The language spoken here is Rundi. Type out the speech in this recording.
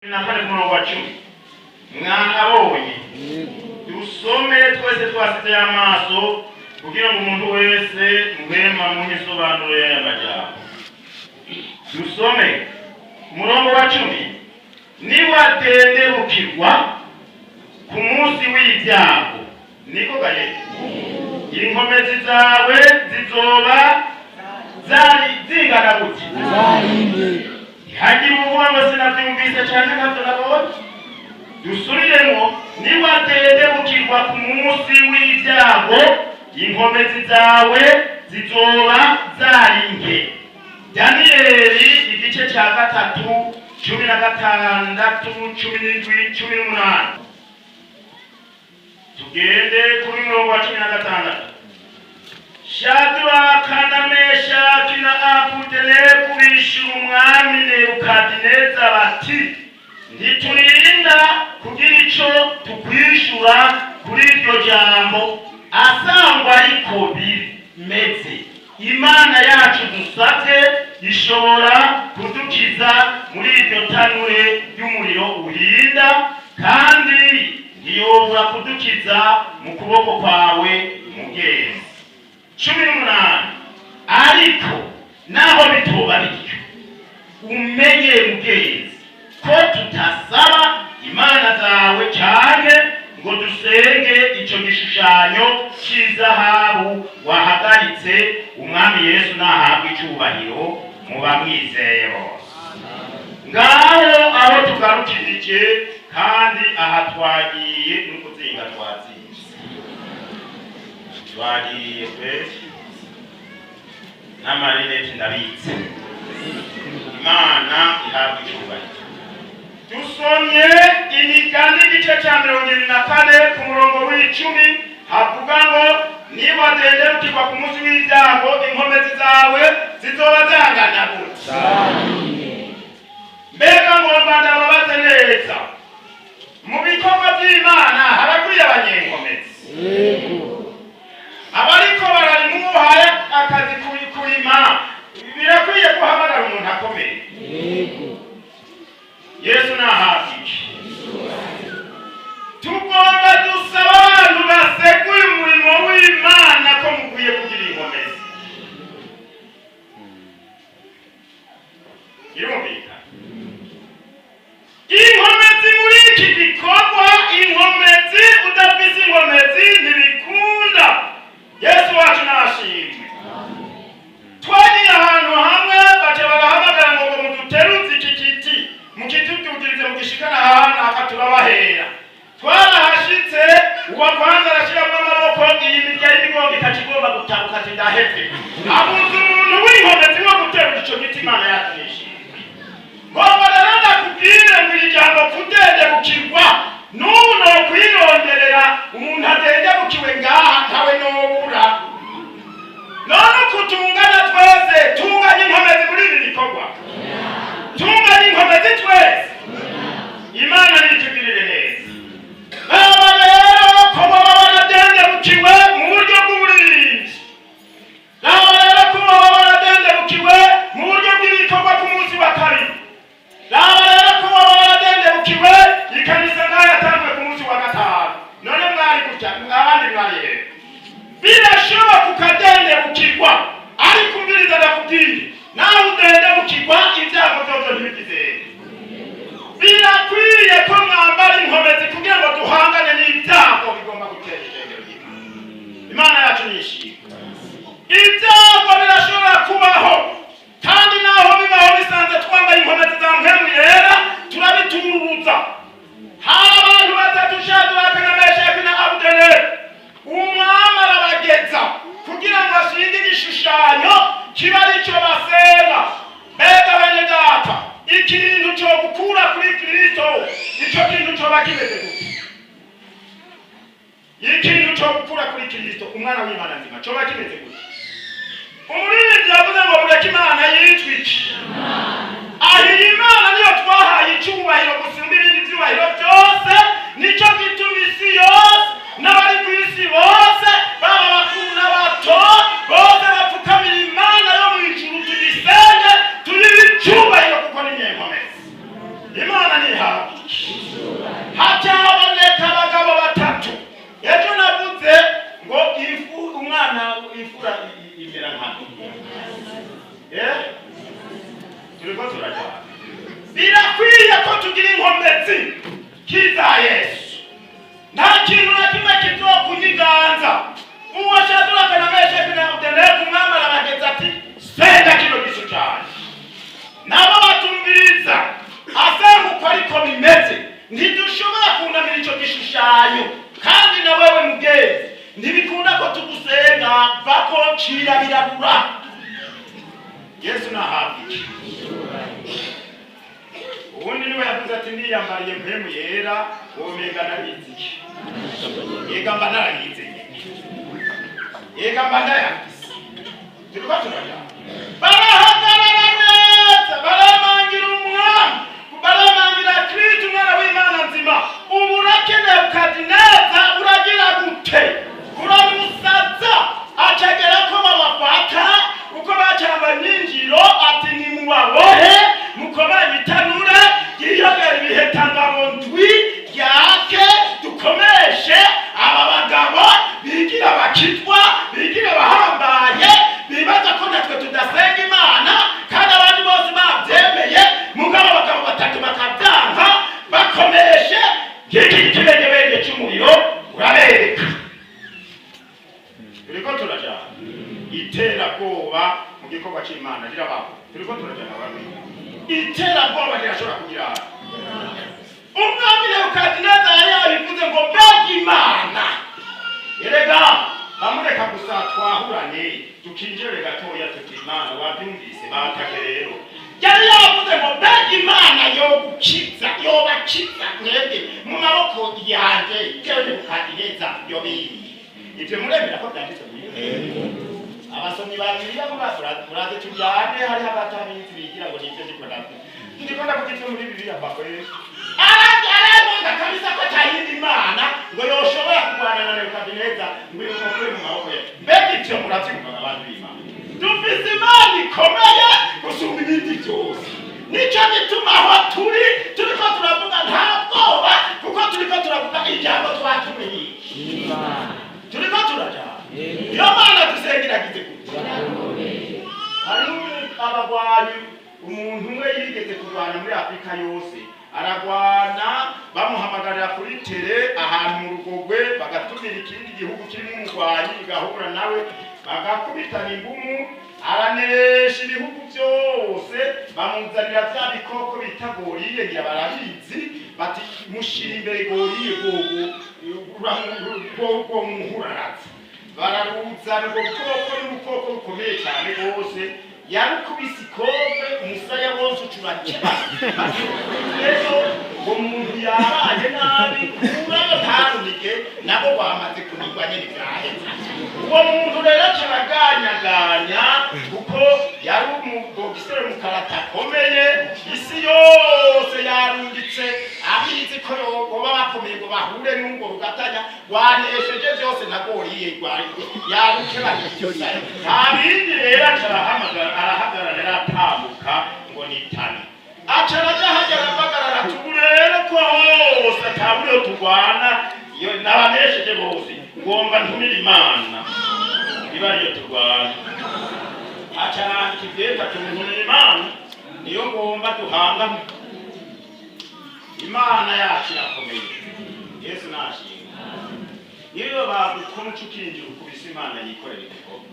Na kane ku murongo wa 10, mwakabonye? Dusome twese twasize amaso kugira ngo umuntu wese muhema muhe isobanuro y'aya majambo. Dusome umurongo wa 10: "Niwadendebukirwa ku munsi w'ibyago," niko gaye, "inkomezi zawe zizoba zari zingana gute?" Ntihagire uvuga ngo sinavyumvise canke ntavyo nabonye. Dusubiremo: "Niwadendebukirwa ku munsi w'ibyago, inkomezi zawe zizoba zari nke." Daniyeli igice ca 3, 16, 17, 18. Tugende kuri murongo wa 16. Shadraka na Meshaki na Abudenego bishura umwami Nebukadineza bati: "Ntiturinda kugira ico tukwishura kuri iryo jambo. Asangwa ariko bimeze, Imana yacu dusabye ishobora kudukiza muri iryo tanure ry'umuriro uhinda, kandi ntiyobura kudukiza mu kuboko kwawe, mugenzi." 18: "Ariko naho bitoba bityo, umenye mugenzi ko tutasaba imana zawe canke ngo dusenge ico gishushanyo c'izahabu wahagaritse." Umwami Yesu nahabwa icubahiro mu bamwizeye bose. Ngaho aho tugarukirije, kandi aha twagiye n'ukuzinga, twatsinze, twagiye twese n'amarineti ndabitse. Imana ihabwa icubahiro. Dusomye Imigani igice cya 24 ku murongo w'10, havuga ngo niba ku munsi w'ibyago, inkomezi zawe zizoba zangana gutya. Mbega ngomba ndababaze neza: mu bikorwa by'Imana harakwiye abanyenkomezi? Abariko bararima, uhaye akazi kurima, birakwiye guhamagara umuntu akomeye? Yesu nahabwa iki? Tugomba dusaba abantu baseguye umurimo w'Imana ko mukwiye kugira inkomezi. Birumvikana, inkomezi muri iki gikorwa, inkomezi. Udafise inkomezi ntibikunda. Yesu wacu nashimwe. Twagiye ahantu hamwe, baca barahamagara ngo muduteruze iki kiti, mukitudugirize, mugishikana ahantu aka turabahera. Twarahashitse, uwa kwanza arashiramo amaboko, iyi mirya y'imigongo ikaca igomba gutabuka, ati ndaheze. Abuze umuntu w'inkomezi wo guterura ico giti. Imana yacu nishimwe. Ngomba rero ndakubwire ngo iri jambo kudendebukirwa, n'ubu nokwironderera umuntu adendebukiwe ngaha, ntawe nobura. None uku tungana twese, tunganye inkomezi muri ibi bikorwa, tunganye inkomezi twese. Imana nitugirire neza. Aba rero ko baba baradendebukiwe mu buryo bw'uburinzi, aba rero ko baba baradendebukiwe mu buryo bw'ibikorwa ku munsi wa kabiri, aba rero ko baba baradendebukiwe ikanisa ngaho yatanzwe ku munsi wa gatanu. None mwari gutya, abandi mwari hehe? Birashoboka ukadendebukirwa, ariko umviriza ndakubwire: nawe udendebukirwa, ibyago byose ntibigizere. Birakwiye ko mwambara inkomezi kugira ngo duhangane n'ibyago bigomba gutera ishengero ry'Imana. Imana yacu nishimwe. Ibyago birashobora kubaho, kandi naho bibaho bisanze twambaye inkomezi za Mpwemu Yera, turabitururuza. Hari abantu batatu, Shadraka na Meshaki na Abudenego, umwami arabageza kugira ngo ashinge igishushanyo kiba aricyo basenga. Mbega bene data, ikintu cyo gukura kuri Kristo, icyo kintu cyoba kimeze gute? Ikintu cyo gukura kuri Kristo, umwana w'Imana nzima, cyoba kimeze gute? Umuririmbyi yavuze ngo mureke Imana yitwa iki? Aho iyi Mana niyo twahaye icyubahiro gusumba ibindi byubahiro byose. Nicyo gituma isi yose n'abari ku isi bose, baba abakuru n'abato, bose bapfukamira Imana yo mu ijuru. Tuyisenge, tuyihe icyubahiro kuko ni nyenkomezi. Imana ntihabwa. iki? Hacyaboneka abagabo batatu. Ejo navuze ngo ifu umwana ifura imera nka turiko turajyana. Birakwiye ko tugira inkomezi kiza Yesu. Nta kintu na kimwe kizokunyiganza. Uwo Shaduraka na Meshaki na Abedenego, umwami arabageza ati: "Senga kino gishushanyo." Nabo batumviriza, asenga uko ariko bimeze, ntidushobora kunamira ico gishushanyo. Kandi na wewe mugenzi, ntibikunda ko tugusenga, vako cira birabura. Yesu nahabwa iki? Ubundi niwe yavuze ati: "Niyambariye Mpwemu Yera, womenga narizi iki? Yega mba narayize nyene, yega mba ndayafise." Turiko turajana. Barahagarara neza, baramangira umwami, baramangira Kristo, umwana w'Imana nzima. Ubu Nebukadineza uragira gute? Uramusaza. Acagera ko babafata uko bacamba nyinjiro, ati: "Nimubabohe, mukomanye itanure ryiyongera ibihetangabo ndwi ryake, dukomeshe aba bagabo bigira bakitwa, bigira abahambaye, bibaza ko natwe tudasenga Imana kandi abandi bose babyemeye, mugabo abagabo batatu bakabyanka. Bakomeshe ngiki kibengebenge cy'umuriro." Urabereka turiko turajana. Iterabwoba mu gikorwa c'Imana rirabaho. Turiko turajana babiri. Iterabwoba rirashobora kugira. Umwami Nebukadineza yari yabivuze ngo: "Mbega Imana!" Erega bamureka gusa twahurane, tukinjire gatoya, tuti: "Imana wabyumvise, batake." Rero yari yavuze ngo: "Mbega Imana yogukiza, yobakiza mwebwe mu maboko yanje jewe Nebukadineza?" Yobiyi ibyo muremera ko byanditse muri abasomyi ba Bibiliya? Muraze tujyane. Hariho abatabizi bigira ngo nibyo ndiko ndavuga. Ndiko ndavuga ibyo muri Bibiliya bakoresha. Arabona kabisa ko atayindi Imana ngo yoshobora kurwana na Nebukadineza ngo imukure mu maboko ye. Mbega ivyo muravyumva, abantu b'Imana? Dufise Imana ikomeye gusumba ibindi byose. Nico gituma aho turi turiko turavuga nta bwoba, kuko turiko turavuga ijambo twatumenye. Turiko turajana. Iyo Mana dusengeragize gutya. Hariho abagwanyi, umuntu umwe yigeze kurwana muri Afurika yose, aragwana, bamuhamagarira kuri télé ahantu mu Rugogwe, bagatumira ikindi gihugu kirimo umugwanyi, igahura nawe, bagakubitana ingumu, aranesha ibihugu byose. Bamuzanira bya bikoko bita gorille, ngira barabizi, bati: "Mushira imbere gorille, gogo gogo muhuraraza." Bararuzana ubwo bukoko, n'ubukoko bukomeye cyane rwose. Yarukubise ikofe, umusaya wose ucurakeba. Rero ngo muntu yabaye nabi, kurayo ntarunike, nabo bamaze kunigwa nyene, vyaheze. Uwo muntu rero acaraganyaganya, kuko yari umubogisere mu karata akomeye. Isi yose yarungitse abizi ko boba bakomeye ngo bahure n'urwo rugatanya rwanesheje byose nagoriye yarukebanye. Nta bindi rero, aca arahamagara, arahagarara, aratambuka ngo nitane, aca araja hajya, arahagarara ati: "Ubu rero ko hose ataburiho turwana, iyo nabanesheje bose, ngomba ntumire Imana iba ariyo turwana." Aca arandika ivyeta ati: "Ntumire Imana, niyo ngomba duhangane. Imana yacu irakomeye." Yesu nashimwe. Niyo bagukoma uca ukinjira ukubise, Imana yikorera igikorwa.